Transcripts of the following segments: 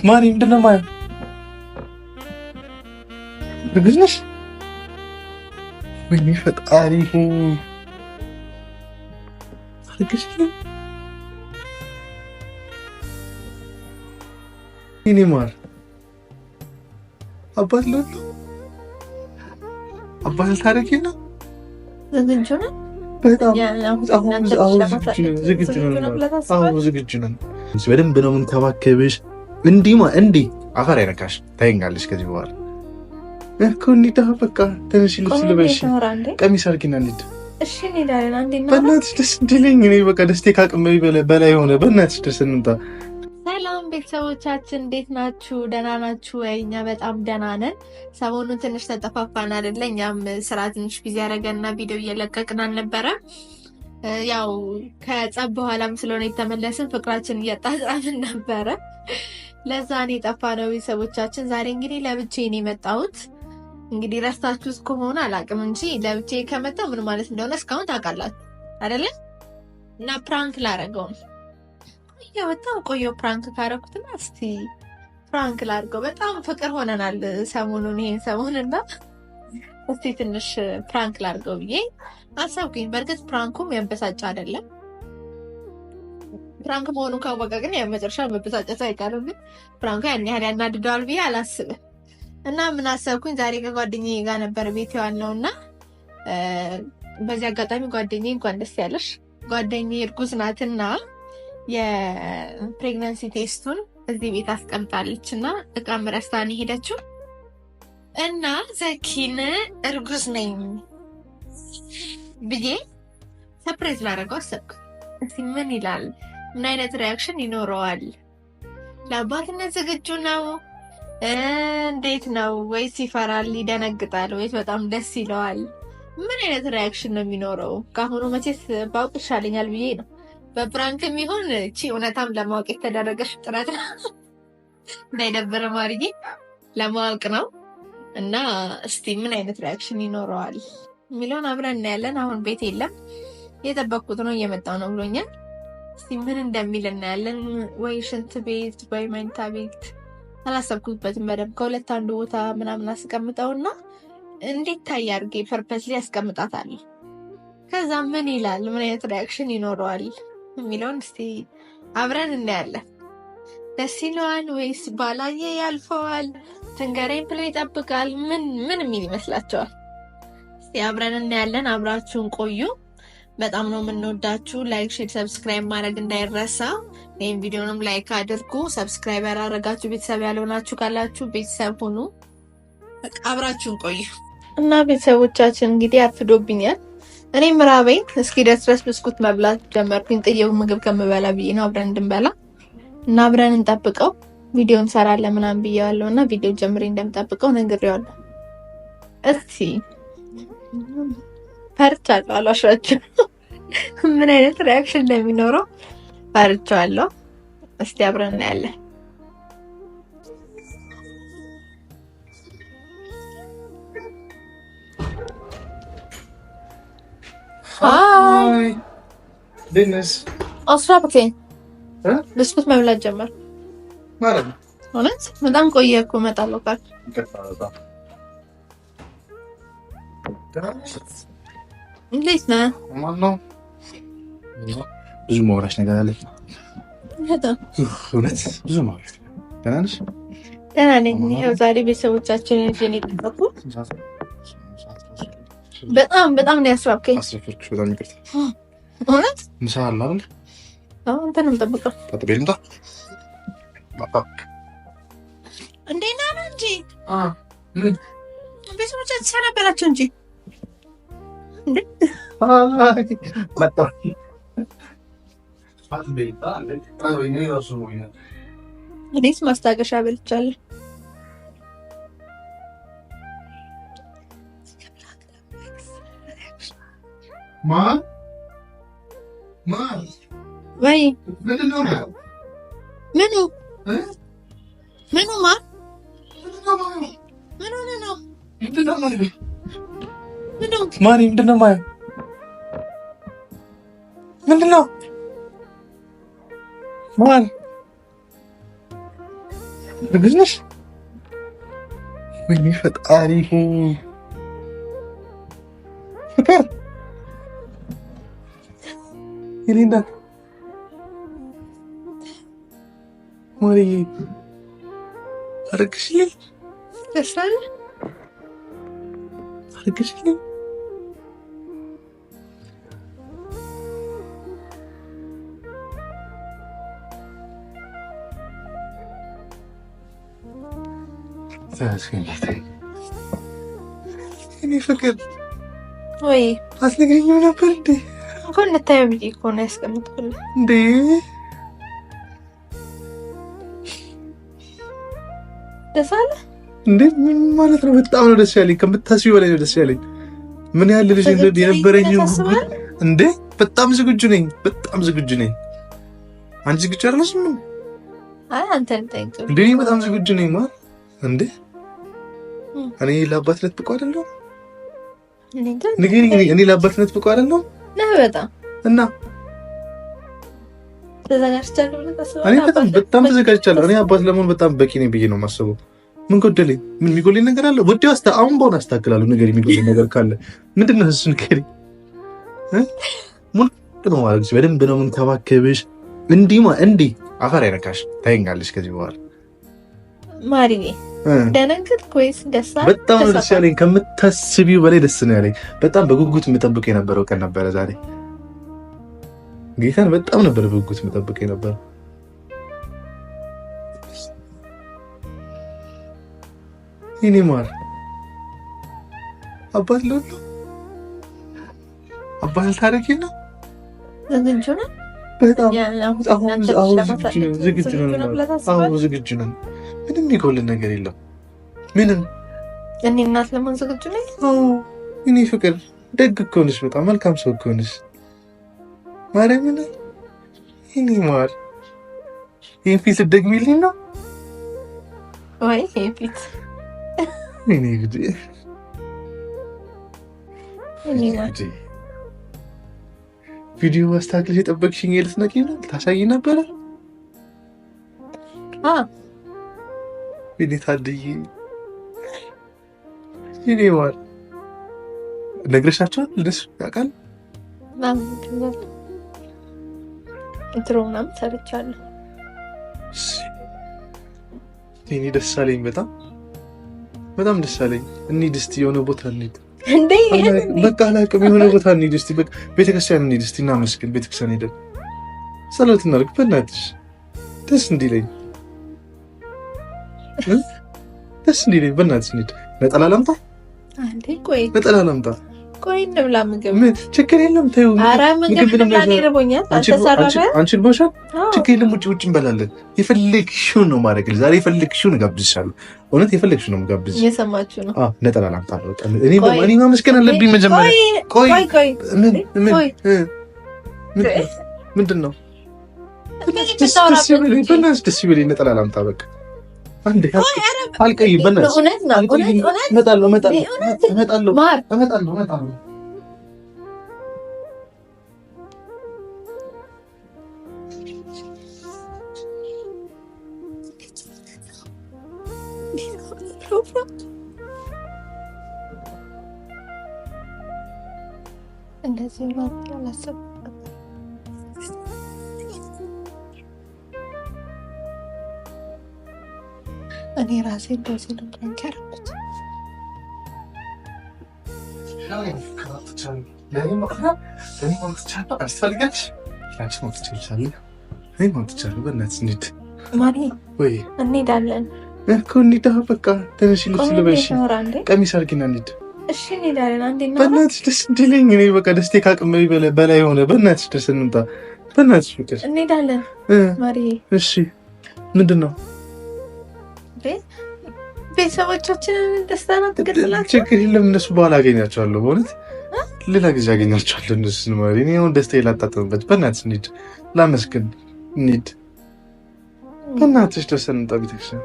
ማሪ ምንድን ነው የማየው? እርጉዝ ነሽ? ወይኔ ፈጣሪ አርግሽ ነው የኔ ማር። አባት ልሆን ነው? አባት ልታደርጊ ነው? ዝግጁ ነን። በጣም ዝግጁ ነን። ዝግጁ ነን። በደንብ ነው የምንከባከብሽ። እንዲህ እንዲህ አፈር አይነካሽ። ታይኛለሽ ከዚህ በኋላ እኮ እንሂድ። በቃ ተነሽ፣ ልብስ ልበሽ፣ ቀሚስ አድርጊና እንሂድ። እሺ እንሄዳለን። አንዴ በእናትሽ ደስ እንዲለኝ እኔ በቃ ደስቴ ካቅሜ በላይ ሆነ። በእናትሽ ደስ እንምጣ። ሰላም ቤተሰቦቻችን እንዴት ናችሁ? ደህና ናችሁ ወይ? እኛ በጣም ደህና ነን። ሰሞኑን ትንሽ ተጠፋፋን አይደለ? እኛም ስራ ትንሽ busy ያደረገና ቪዲዮ እየለቀቅን አልነበረም። ያው ከጸብ በኋላም ስለሆነ የተመለስን ፍቅራችን እያጣጣምን ነበረ። ለዛ ነው የጠፋነው ቤተሰቦቻችን። ዛሬ እንግዲህ ለብቻዬ ነው የመጣሁት። እንግዲህ ረስታችሁት ከሆነ አላውቅም እንጂ ለብቻዬ ከመጣሁ ምን ማለት እንደሆነ እስካሁን ታውቃላችሁ አይደለ? እና prank ላደርገው ነው። በጣም ቆየሁ prank ካደረኩትና እስቲ prank ላድርገው። በጣም ፍቅር ሆነናል ሰሞኑን ይሄን ሰሞንና እስቲ ትንሽ prank ላድርገው ብዬ አሰብኩኝ። በእርግጥ prank ኡም ያበሳጭ አይደለም። prank መሆኑን ካወቀ ግን ያው መጨረሻ መበሳጨቱ አይቀርም። ግን prank ኡ ያን ያህል ያናድደዋል ብዬ አላስብም። እና ምን አሰብኩኝ፣ ዛሬ ከጓደኛዬ ጋር ነበር ቤት የዋልነው እና በዚህ አጋጣሚ ጓደኛዬ እንኳን ደስ ያለሽ። ጓደኛዬ እርጉዝ ናትና የ pregnancy test ኡን እዚህ ቤት አስቀምጣለች እና እቃም ረስታ ነው የሄደችው እና ዘኪን እርጉዝ ነኝ ብዬ surprise ላደርገው አሰብኩ። እስኪ ምን ይላል? ምን አይነት reaction ይኖረዋል? ለአባትነት ዝግጁ ነው? እንዴት ነው? ወይስ ይፈራል፣ ይደነግጣል፣ ወይስ በጣም ደስ ይለዋል? ምን አይነት reaction ነው የሚኖረው? ከአሁኑ መቼስ ባውቅ ይሻለኛል ብዬ ነው። በ prank ም ይሁን እቺ እውነታም ለማወቅ የተደረገች ጥረት ነው። እንዳይደብር ማርዬ ለማወቅ ነው። እና እስቲ ምን አይነት reaction ይኖረዋል የሚለውን አብረን እናያለን። አሁን ቤት የለም፣ የጠበቅኩት ነው፣ እየመጣው ነው ብሎኛል። እስቲ ምን እንደሚል እናያለን። ወይ ሽንት ቤት ወይ መኝታ ቤት አላሰብኩበትም በደንብ። ከሁለት አንዱ ቦታ ምናምን አስቀምጠውና እንዲታይ አድርጌ purposely ያስቀምጣታል። ከዛ ምን ይላል፣ ምን አይነት reaction ይኖረዋል የሚለውን እስቲ አብረን እናያለን። ደስ ይለዋል ወይስ ባላየ ያልፈዋል? ትንገረኝ ብሎ ይጠብቃል? ምን ምን የሚል ይመስላችኋል? እስቲ አብረን እናያለን። አብራችሁን ቆዩ። በጣም ነው የምንወዳችሁ። like፣ share፣ subscribe ማድረግ እንዳይረሳ። ይህም ቪዲዮንም like አድርጉ። subscribe ያላረጋችሁ ቤተሰብ ያልሆናችሁ ካላችሁ ቤተሰብ ሁኑ። በቃ አብራችሁን ቆዩ እና ቤተሰቦቻችን እንግዲህ አርፍዶብኛል። እኔም ራበኝ። እስኪ ደስ ድረስ ብስኩት መብላት ጀመርኩኝ። ጥዬው ምግብ ከምበላ ብዬ ነው አብረን እንድንበላ እና አብረን እንጠብቀው ቪዲዮ እንሰራለን ምናምን ብዬዋለሁ እና ቪዲዮ ጀምሬ እንደምጠብቀው ነግሬዋለሁ። እስቲ ፈርቻለሁ፣ አልዋሻችሁም። ምን አይነት reaction እንደሚኖረው ፈርቻለሁ። እስቲ አብረን እናያለን። Hi እንዴት ነሽ? አስራብከኝ ብስኩት መብላት ጀመር። ማለት ነው። እውነት በጣም ቆየ እኮ እመጣለሁ ካልክ። እንዴት ነህ? ማነው? ብዙ ማውራሽ ነገር አለ። በጣም እውነት ብዙ ማውራሽ። ደህና ነሽ? ደህና ነኝ። ይኸው ዛሬ ቤተሰቦቻችንን ይዤ ነው የጠበኩት። በጣም በጣም ነው ያስራብከኝ። አስረፈድኩሽ። በጣም ይቅርታ። እውነት ምሳ አለ አይደል? አዎ፣ አንተን ነው የምጠብቀው። ታጥቤ ልምጣ። እንዴ ና ነው እንጂ ቤተሰቦቻችን ሰላም በላቸው እንጂ። መጣሁ። እኔስ ማስታገሻ በልቻለሁ። ማን ማን ወይ ምንድን ነው? ምኑ ምኑ ማን ምን ሆነ ነው? ምኑ ማሪ ምንድን ነው የማየው? ምንድን ነው ማን? እርጉዝ ነሽ? ወይኔ ፈጣሪ ፍቅር የኔ እናት ማርዬ አረግሽልኝ? ደስ አለ? አረግሽልኝ? ተመስገን ጌታዬ። የኔ ፍቅር ወይ አትነግሪኝም ነበር እንዴ? እኮ እንታየው ብዬ እኮ ነው ያስቀምጥኩልህ። እንዴ ደስ አለ? እንዴ ምን ማለት ነው? በጣም ነው ደስ ያለኝ፣ ከምታስቢው በላይ ነው ደስ ያለኝ። ምን ያህል ልጅ የነበረኝ እንዴ! በጣም ዝግጁ ነኝ፣ በጣም ዝግጁ ነኝ። አንቺ ዝግጁ አይደለሽም? ምን? አይ አንተን ጠይቅ። እንዴ እኔ በጣም ዝግጁ ነኝ። ማለት እንዴ እኔ ለአባትነት ብቁ አይደለሁም? ንገሪኝ፣ እኔ ለአባትነት ብቁ አይደለሁም? ነህ በጣም እና ተዘጋጅቻለሁ ብለህ ታስባለህ? እኔ በጣም በጣም ተዘጋጅቻለሁ። እኔ አባት ለመሆን በጣም በቂ ነኝ ብዬ ነው የማስበው። ምን ጎደለኝ? ምን የሚጎለኝ ነገር አለ? ወዲያው አሁን በሆነ አስተካክላለሁ። ነገር የሚጎለኝ ነገር ካለ ምንድን ነው? እሱን ንገሪኝ። ሙሉ ነው ማለት በደንብ ነው የምንከባከብሽ። እንዲህ እንዲህ አፈር አይነካሽ። ታይኛለሽ ከዚህ በኋላ ማሪዬ። ደነገጥክ ወይስ ደስ አለህ? በጣም ነው ደስ ያለኝ፣ ከምታስቢው በላይ ደስ ነው ያለኝ። በጣም በጉጉት የምጠብቀው የነበረው ቀን ነበረ ዛሬ። ጌታን በጣም ነበር በጉጉት የምጠብቀው የነበረው። የኔ ማር አባት ልሆን ነው? አባት ልታደርጊ ነው? ዝግጁ ነህ? በጣም ዝግጁ ነን። አሁን ዝግጁ ነን። ምንም የሚጎልን ነገር የለም። ምንም። እኔ እናት ለመሆን ዝግጁ ነኝ። አዎ እኔ ፍቅር ደግ እኮ ነሽ፣ በጣም መልካም ሰው እኮ ነሽ። ማርያምን እኔ ማር ይሄን ፊት ልትደግሚልኝ ነው ወይ? ይሄን ፊት እኔ ጉዴ ቪዲዮ አስተካክለሽ የጠበቅሽኝ ልትነቂ ነው? ታሳይ ነበረ? አዎ እኔ ታድዬ እኔ ማር ነግረሻቸዋል? እነሱ ያውቃል? intro ምናምን ሰርቻለሁ። እኔ ደስ አለኝ፣ በጣም በጣም ደስ አለኝ። እንሂድ እስኪ የሆነ ቦታ እንሂድ። እንዴ በቃ አላውቅም፣ የሆነ ቦታ እንሂድ እስኪ፣ በቃ ቤተክርስቲያን እንሂድ እስኪ፣ እናመስግን። ቤተክርስቲያን ሄደን ጸሎት እናድርግ። በእናትሽ ደስ እንዲለኝ ደስ እንዲለኝ በእናትሽ እንሂድ። ነጠላ ላምጣ? አንዴ ቆይ፣ ነጠላ ላምጣ? ቆይ እንብላ ምግብ። ምን ችግር የለም ተይው። ኧረ ምግብ እንብላ፣ እኔ ርቦኛል። አንቺ ርቦሻል? ችግር የለም ውጭ ውጭ እንበላለን። የፈለግሽውን ነው ማድረግልሽ ዛሬ፣ የፈለግሽውን እጋብዝሻለሁ። እውነት የፈለግሽውን ነው የምጋብዝሽ። እየሰማችሁ ነው። አዎ ነጠላ ላምጣ። እኔ እኔ ማመስገን አለብኝ መጀመሪያ። ቆይ ቆይ፣ ምን ምን ምንድን ነው? በእናትሽ ደስ ይበለኝ። ነጠላ ላምጣ በቃ አንዴ አልቀይም። በእናትሽ እመጣለሁ እመጣለሁ እመጣለሁ እመጣለሁ እመጣለሁ። እንደዚህ ማለት አላሰብኩም። እኔ ራሴ እንደዚህ ነው prank ያደረኩት። ማሪ እንሄዳለን እኮ እንሂድ። በቃ ተነሽ፣ ልብስ ልበሽ፣ ቀሚስ አድርጊና እንሂድ። እሺ እንሄዳለን። አንዴ በእናትሽ ደስ እንዲለኝ እኔ በቃ ደስቴ ካቅሜ በላይ ሆነ። በእናትሽ ደስ እንምጣ። በእናትሽ ፍቅር እንሄዳለን። ማሪ እሺ፣ ምንድን ነው ቤተሰቦቻችንን ደስታ ነው ትገልጽላቸው። ችግር የለም እነሱ በኋላ አገኛቸዋለሁ። በእውነት ሌላ ጊዜ አገኛቸዋለሁ እነሱን። ማለት እኔ አሁን ደስታዬ ላጣጥምበት። በእናትሽ እንሂድ፣ ላመስግን፣ እንሂድ። በእናትሽ ደስ እንምጣ ቤተክርስቲያን።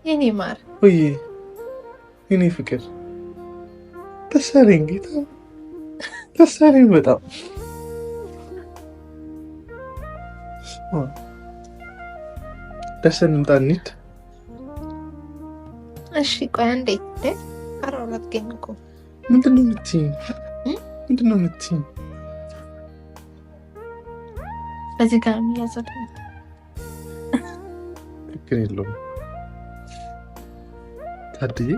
የኔ ማር ወይ የኔ ፍቅር ደስ አለኝ፣ ጌታ ደስ አለኝ በጣም። ደስ እንምጣ፣ እንሂድ። እሺ ቆይ አንዴ አራራት እኮ ምንድን ነው የምትይኝ? ምንድን ነው የምትይኝ? በዚህ ጋር የሚያዘው ችግር የለውም ታድዬ።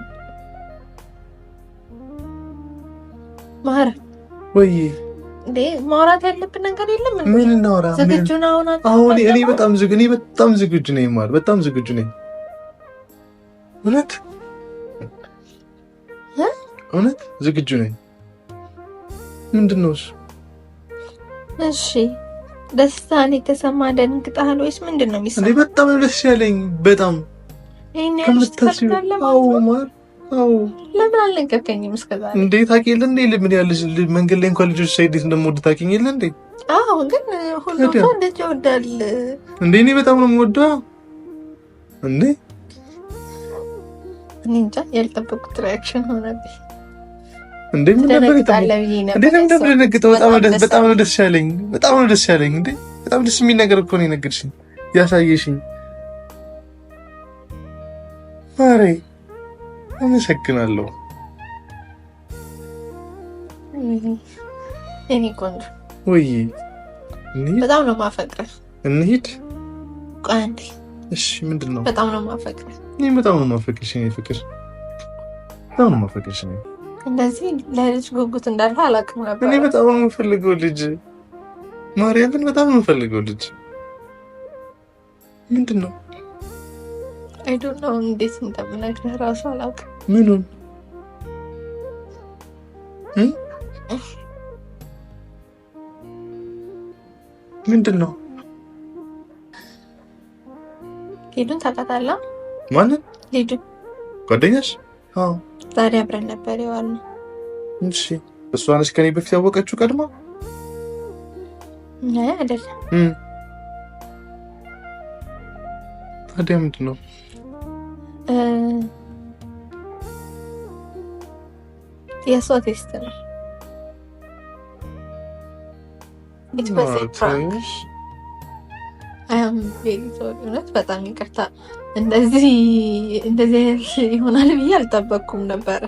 ማር ወይ እንዴ ማውራት ያለብን ነገር የለም። ምን እናውራ? ዝግጁ ነው አሁን? አሁን እኔ በጣም ዝግጁ እኔ በጣም ዝግጁ ነኝ ማር፣ በጣም ዝግጁ ነኝ። እውነት እውነት ዝግጁ ነኝ። ምንድን ነው እሱ? እሺ ደስታን የተሰማ ደንግጠሃል ወይስ ምንድን ነው የሚሰማህ? እንዴ በጣም ነው ደስ ያለኝ። በጣም ይሄን ያህል አዎ ማር፣ አዎ። ለምን አልነገርከኝም እስከ ዛሬ? እንዴ ታውቂ የለ እንዴ ምን ያህል መንገድ ላይ እንኳን ልጆች ሳይ እንዴት እንደምወድ ታውቂኝ የለ እንዴ? አዎ፣ ግን ሁሉም ሰው እንደዚህ ይወዳል እንዴ? እኔ በጣም ነው የምወደው እንዴ። እኔ እንጃ ያልጠበቁት reaction ሆነብኝ። እንዴ ምን ነበር እንዴ ለምን ደነግጠው? በጣም ነው ደስ ያለኝ። በጣም ነው ደስ ያለኝ። እንዴ በጣም ደስ የሚል ነገር እኮ ነው የነገርሽኝ ያሳየሽኝ። ማሬ አመሰግናለሁ። የኔ ቆንጆ ወይ በጣም ነው የማፈቅርህ። እንሂድ። ቆይ አንዴ። እሺ ምንድን ነው? በጣም ነው የማፈቅርህ። እኔ በጣም ነው የማፈቅርሽ የኔ ፍቅር። በጣም ነው የማፈቅርሽ። እኔ እንደዚህ ለልጅ ጉጉት እንዳለ አላውቅም ነበር። እኔ በጣም ነው የምፈልገው ልጅ፣ ማርያምን በጣም ነው የምፈልገው ልጅ። ምንድን ነው? I don't know እንዴት እንደምነግርህ እራሱ አላውቅም። ምኑን? ምንድን ነው? ሊዱን ታውቃታለህ? ማንን? ሊዱን ጓደኛሽ? አዎ። ዛሬ አብረን ነበር የዋልነው። እሺ እሷ ነች ከኔ በፊት ያወቀችው ቀድማ? አይ አይደለም። ታዲያ ምንድን ነው? የእሷ test ነው። It was a prank. I am very sorry። እውነት በጣም ይቅርታ። እንደዚህ እንደዚህ አይነት ይሆናል ብዬ አልጠበቅኩም ነበረ።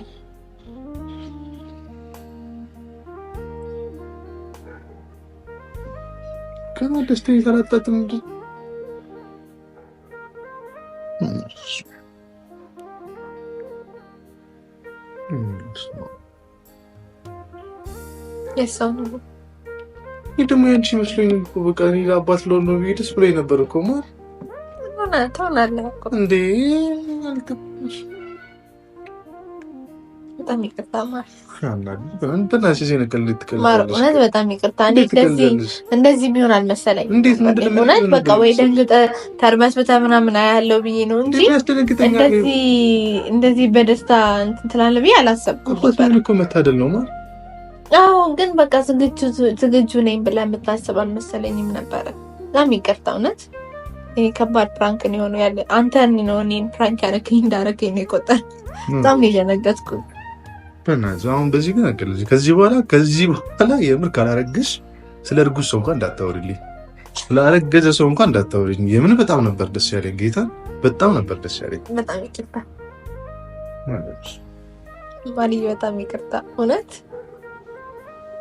ገና ደስታዬን ሳላጣጥም የሰው ነው። ይህ ደግሞ ያንቺ መስሎኝ እኮ በቃ እኔ ለአባት ልሆን ነው ብዬ ደስ ብሎኝ ነበር እኮ ማር። ትሆናለህ እኮ እንዴ አልገባሽ። በጣም ይቅርታ ማር። ማር እውነት በጣም ይቅርታ። እኔ እንደዚህ የሚሆን አልመሰለኝም። እንዴት ምንድን ነው እውነት በቃ ወይ ደንግጠህ ተርበስብተህ ምናምን አያለው ብዬ ነው እንጂ እንደዚህ በደስታ እንትን ትላለህ ብዬ አላሰብኩም ነበር። እኮ መታደል ነው ማር። አዎ ግን በቃ ዝግጁ ነኝ ብለህ የምታስብ አልመሰለኝም ነበረ። በጣም ይቅርታ እውነት። ይሄ ከባድ prank ነው የሆነው። ያለ አንተን ነው እኔን prank ያደረገኝ እንዳደረገኝ ነው የቆጠር። በጣም ነው የደነገጥኩት። በእናትህ አሁን በዚህ ግን አቀልጅ። ከዚህ በኋላ የምር ካላረግሽ ስለ እርጉዝ ሰው እንኳን እንዳታወሪልኝ፣ ስላረገዘ ሰው እንኳን እንዳታወሪልኝ። የምን በጣም ነበር ደስ ያለኝ ጌታ፣ በጣም ነበር ደስ ያለኝ። በጣም ይቅርታ ማርዬ፣ በጣም ይቅርታ እውነት።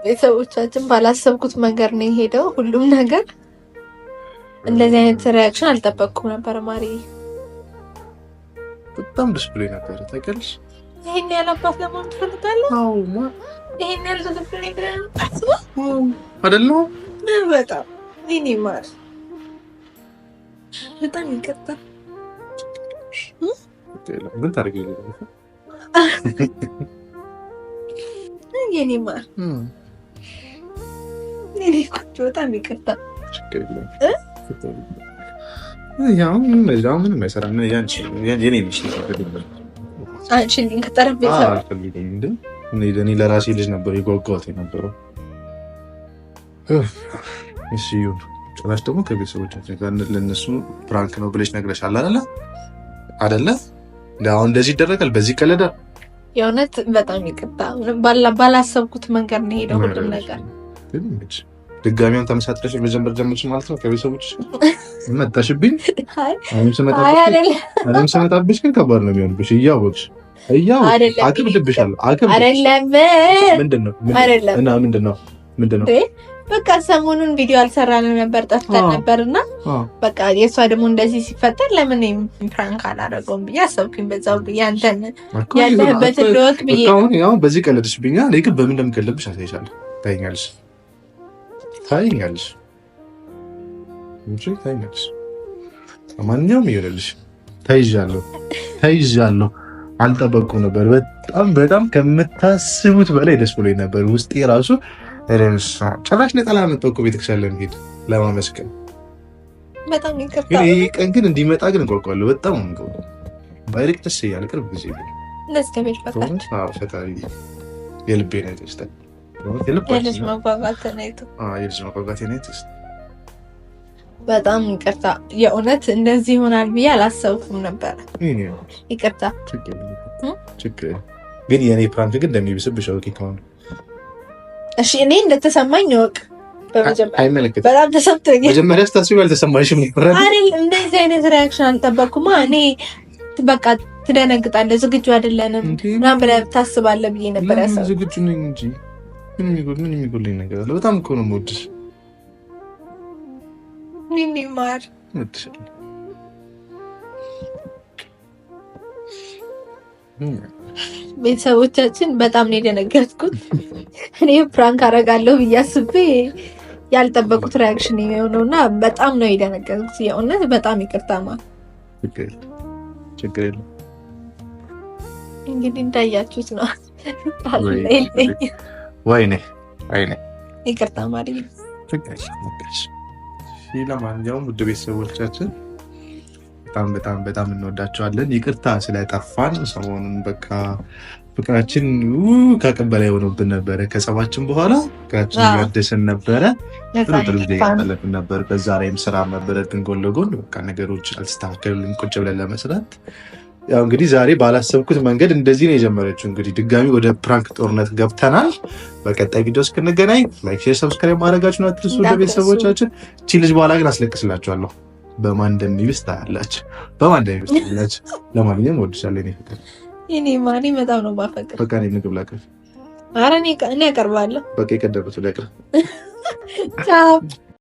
ቤተሰቦቻችን ባላሰብኩት መንገድ ነው የሄደው ሁሉም ነገር። እንደዚህ አይነት reaction አልጠበቅኩም ነበር ማርዬ። በጣም ደስ ብሎኝ ነበር ታውቂያለሽ። ይሄን ያህል አባት ለመሆን ትፈልጋለህ? አዎ። ይሄን ያህል ዝግጁ ነኝ ብለህ ነው አዎ። አይደል? በጣም እኔ ማር በጣም ይቅርታ። ምን ታደርጊልኝ? የኔ ማር የኔ ቆንጆ በጣም ይቅርታ። ምንም አይሰራም። አንቺ ከጠረጴዛ እኔ ለራሴ ልጅ ነበር የጓጓሁት የነበረው። እሺ ይሁን። ጭራሽ ደግሞ ከቤተሰቦቻችን ጋር ለእነሱ prank ነው ብለሽ ነግረሻል አይደለ? አይደለ? አሁን እንደዚህ ይደረጋል፣ በዚህ ቀለዳል። የእውነት በጣም ይቅርታ። ባላሰብኩት መንገድ ነው የሄደው ሁሉም ነገር። ድጋሚውን ተመሳጥረሽ መጀመር ጀመርሽ ማለት ነው። ከቤተሰቦች መጣሽብኝ። እኔም ስመጣብሽ ግን ከባድ ነው የሚሆንብሽ። እያወቅሽ እያወቅሽ አክብድብሻለሁ። አይደለም ምንድን ነው እና ምንድን ነው ምንድን ነው? በቃ ሰሞኑን ቪዲዮ አልሰራንም ነበር፣ ጠፍተን ነበርና በቃ የእሷ ደግሞ እንደዚህ ሲፈጠር ለምን prank አላደረገውም ብዬ አሰብኩኝ። በዛው ያንተን ያለህበትን ልወቅ ብዬ አሁን በዚህ ቀለድሽብኛ። እኔ ግን በምን እንደምቀለብሽ አሳይሻለሁ። ታይኛለሽ ታይኛለሽ እንጂ ታይኛለሽ። ማንኛውም ይሆንልሽ። ተይዣለሁ ተይዣለሁ። አልጠበቅኩም ነበር። በጣም በጣም ከምታስቡት በላይ ደስ ብሎኝ ነበር። ውስጤ ራሱ ጭራሽ ነጠላ መጣሁ እኮ ቤተክርስቲያን ለመሄድ ለማመስገን። በጣም ይቅርታ። ግን ይሄ ቀን ግን እንዲመጣ ግን እንጓጓለሁ። በጣም ነው ባይርቅ ደስ እያለ ቅርብ ጊዜ ፈጣሪ የልቤን አይቶ ይስጠን። የልጅ መጓጓት አይቶ ይስጠን። በጣም ይቅርታ። የእውነት እንደዚህ ይሆናል ብዬ አላሰብኩም ነበር። ይቅርታ። ግን የእኔ prank ግን እንደሚብስብሽ እወቂ ከሆነ እሺ፣ እኔ እንደተሰማኝ እወቅ። በመጀመሪያ በጣም ተሰምቶኛል። መጀመሪያ ስታስቢው አልተሰማሽም ነበር አይደል? እንደዚህ አይነት reaction አልጠበቅኩማ። እኔ በቃ ትደነግጣለህ፣ ዝግጁ አይደለንም ምናምን ብለህ ታስባለህ ብዬ ነበር ያሰብኩት። ዝግጁ ነኝ እንጂ ምን የሚጎለኝ ነገር አለ? በጣም እኮ ነው የምወድሽ። ማር ቤተሰቦቻችን በጣም ነው የደነገጥኩት። እኔ prank አደርጋለሁ ብዬ አስቤ ያልጠበቁት reaction የሆነው እና በጣም ነው የደነገጥኩት። የእውነት በጣም ይቅርታ ማ ችግር የለም። እንግዲህ እንዳያችሁት ነው። ወይኔ ወይኔ፣ ይቅርታ ማሪ። ለማንኛውም ውድ ቤተሰቦቻችን በጣም በጣም በጣም እንወዳቸዋለን። ይቅርታ ስለጠፋን ሰሞኑን በቃ ፍቅራችን ከአቅም በላይ ሆኖብን ነበረ። ከጸባችን በኋላ ፍቅራችን እያደስን ነበረ። ጥሩ ጥሩ ጊዜ እያሳለፍን ነበር። በዛ ላይም ስራ ነበረብን ጎን ለጎን በቃ ነገሮች አልተስተካከሉልን ቁጭ ብለን ለመስራት። ያው እንግዲህ ዛሬ ባላሰብኩት መንገድ እንደዚህ ነው የጀመረችው። እንግዲህ ድጋሚ ወደ prank ጦርነት ገብተናል። በቀጣይ ቪዲዮ እስክንገናኝ like፣ share፣ subscribe ማድረጋችሁን አትርሱ። ለቤተሰቦቻችን እቺ ልጅ በኋላ ግን አስለቅስላችኋለሁ። በማን እንደሚብስ ታያላችሁ። በማን እንደሚብስ ታያላችሁ። ለማንኛውም እወድሻለሁ የእኔ ፍቅር። እኔ ማሪ በጣም ነው የማፈቅር። በቃ እኔ ምግብ ላቅርብ። ኧረ እኔ አቀርባለሁ። በቃ የቀደምኩት ላቅርብ። ቻው።